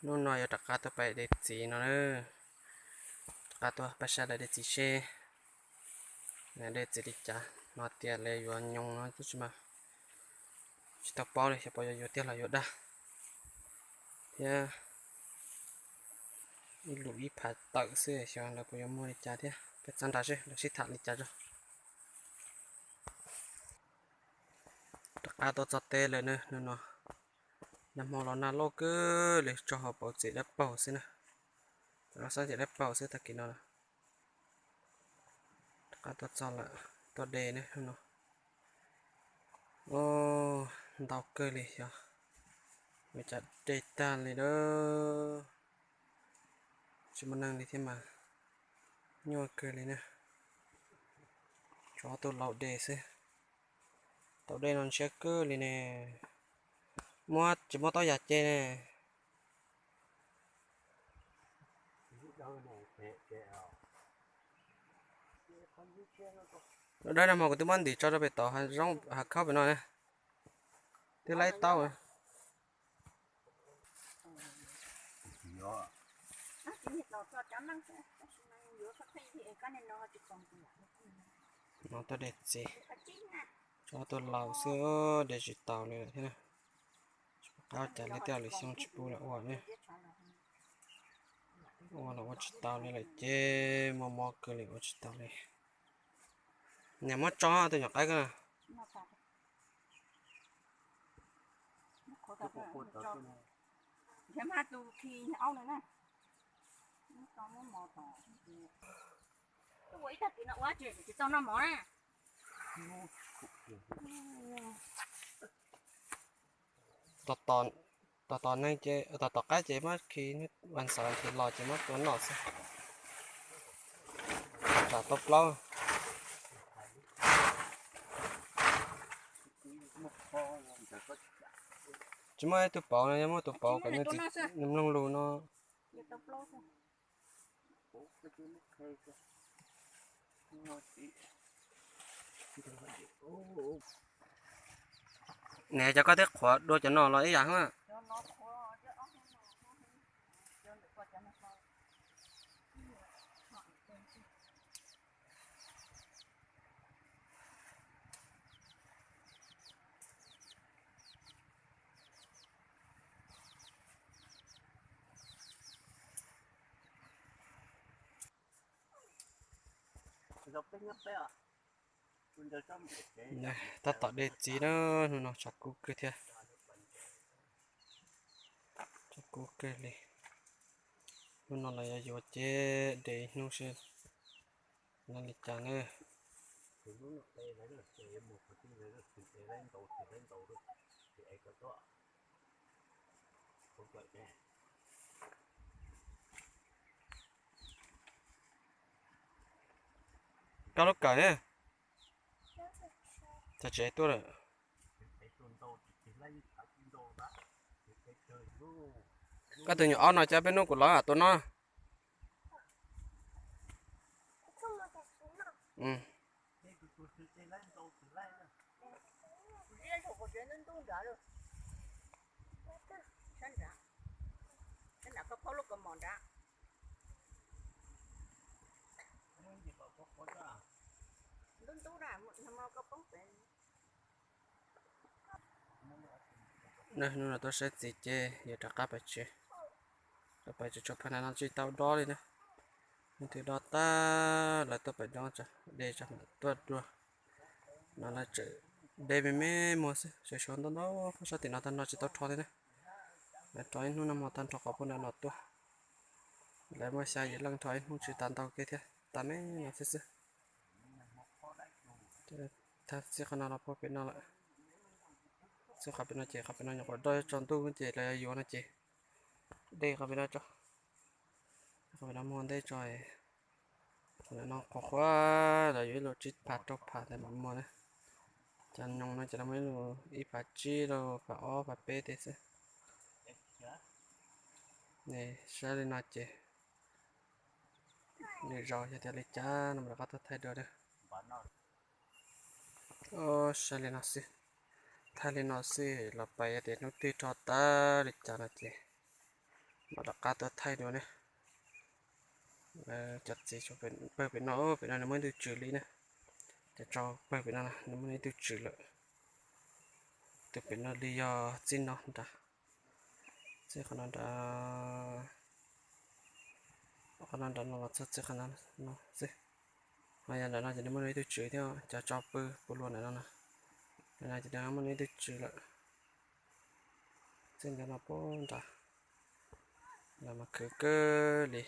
Hnub no yuav rov qab tuaj pais de txiv no na. Rov qab tuaj pais saib lawv de txiv seb lawv de txiv li cas. Hnov tias lawv yuav nyoos no tab sis mas tsis tau paub li xyov puas yuav yuav tiag los yuav dag thiab. Ib lus ib phav tawm xwb xyov lawv puas yuav muag li cas thiab. Peb txog nrad seb lawv sib tham li cas tso. Rov qab tuaj txog teb lawm na. Hnub no nag hmo los nag loj kawg li, tso hauv paus txiv dawb paug xwb na. Rov qab xab txiv dawb paug xwb tag kis no. Rov qab tuaj txog lawm, tuaj de ne no. Ntau kawg li xyov, ua cas de tag li na. Tsis muaj neeg li thiab mas, nyuaj kawg li na. Tshuav ob tug laus de xwb. Tau de no ntshiab kawg li ne. Muab tsis muab taub yas ce ne. Lub dawb no mas kuv twb muab ntim tso rau pem tod, hav zoov hav khaub pem no na. Twb laib taub. No tuaj de txiv, tshuav ob tug laus xwb, de tsis taus li lawm thiab na. Tsis paub qab cas li, tej lwm xyoo tsis pub lawv ua ne. Ua los ua tsis tau li lawm ces mob mob kawg li ua tsis tau li. Niam muab tso tus nyuam qaib ko na. Ua ib tag kis no ua tsis tau noj mov na. Tos tos neeg ces, tos tos qaib ces muab khi, vas xaum vas thiv los ces muab tua noj xwb. Tsam tau plaub. Tsis muaj ib tug pauv no, yog muaj tus pauv kom nws mloog lus no. Niam, cov koj twb qhuav dua cov no los ib yam na. Tab tom de txiv na, hnub no tshav kub kawg thiab. Tshav kub kawg li. Hnub no los yuav yuav ces de ib hnub seb nws li cas na. Koj lub kawm ne, txog tsev tuaj lawm. Koj tus nyuam aub no cas peb hnub kuv los tua no. Hnub no tuaj saib txiv ces yuav rov qab pais tsev, rov pais tsev tso pha na no tsis tau dob li na. Hnub twg dob tag lawv tuaj pais dob tso, de tso mam tuaj dua. No lawv tseem de me me muag xwb, sawv sawv ntau ntau sab tim no tag no tsis tau rho li na. Lawv rho ib hnub nag hmo tag nrho qhov puag nram no tuaj. Lawv muaj xya yim leej rho ib hnub tsis tas ntau kiag thiab, tas me no thiab xwb. Thaj txij qhov no los puag pem no lawm. Txij qhov pem no ces qhov pem no nyuam qhuav dob tsaus ntuj ces lawv yuav yuav no ces de qhov pem no tso. Qhov pem no muag ntej tso. Qhov no qhuav qhuav los yuav ib lus tsib phav rau phav ntawd mam muag na. Cov nyoos no ces lawv muaj ib lus ib phav tsib rau phav ob phav peb tej xwb. Saib li no ces lwm zaus yog tias li cas no mam rov qab tuaj thaij dua na. Saib li no xwb, thaij li no xwb los pais yog tias hnub twg rho tag li cas no ces Mam rov qab tuaj thaij dua ne. Lawv cov txiv pawg pem no, pem no nws muaj ib tug tswv li na. Cov tso pawg pem no nws muaj ib tug tswv lawm. Tus pem no li yog txij no nrad, txij qhov no nrad, qhov no nrad no los txog txij qhov no xwb. Ho yog nram no ces nws muaj ib tug tswv thiab, cov tso pw puas luas ntawm no na. Ntawm no ces nws muaj ib tug tswv lawm. Txij ntawm no puag nrad, lawv mas khwv kawg li.